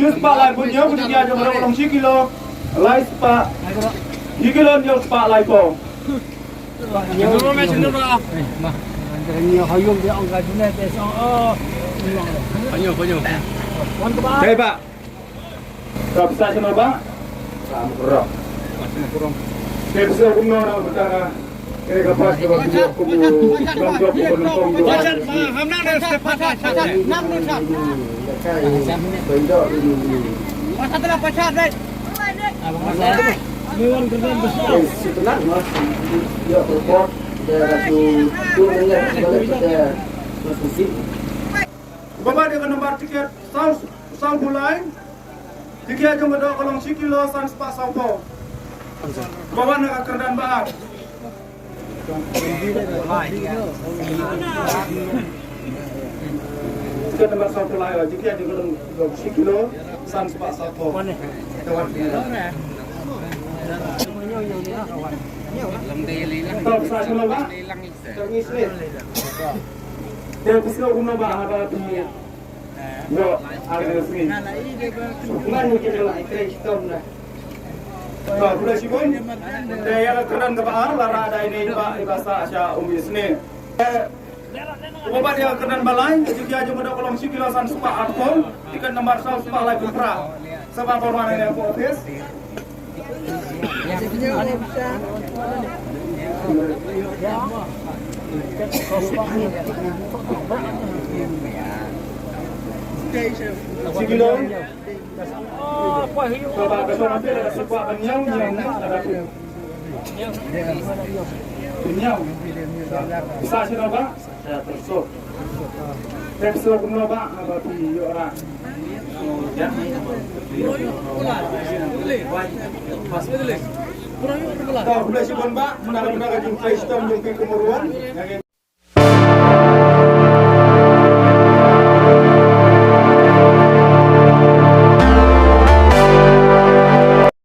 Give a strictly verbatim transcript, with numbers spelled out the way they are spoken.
Shi spah laiphew hynñiew, ka jingkit jong ka dok ka long shi kilo lai spah, shi kilo hynñiew spah laiphew. Dei ba. Ka pisa shano ba? Sa mrok. Ka pisa kumno na ba ka. Kare ka pas ka ba video ku bu dong jok ku bu nongtong jok. Sebenarnya dia tu tu nanya balik pada Baba dia ka nombar tiket saw, saw phew lai. Tiket jong ka dok ka long shi kilo san spah saw phew. Baba na ka kyrdan ba ar. Tiket nombar saw phew lai, tiket jong ka dok shi kilo san spah saw phew. Tawat. Tawat sa shi kilo ba. Te pisa kumno ba haba phi ïoh ar ne sngi. Ngan ni kita lah ikre kita na. To, khublei shibun. Te ïa ka kyrdan kaba ar la rah da ine i bah, i bah Sah sha Umïsne. Te uba bat ïa ka kyrdan ba lai, ka jingkit jong ka dok ka long shi kilo san spah arphew, tiket nombar saw spah laiphew phra. Sa ba por wan ine ha office. Sa shi naba. Thanks, so kumno ba, haba phi ïoh ra. To, khublei shibun ba, mynta ka, mynta ka jingtrei shitom jong phi kum u ruan.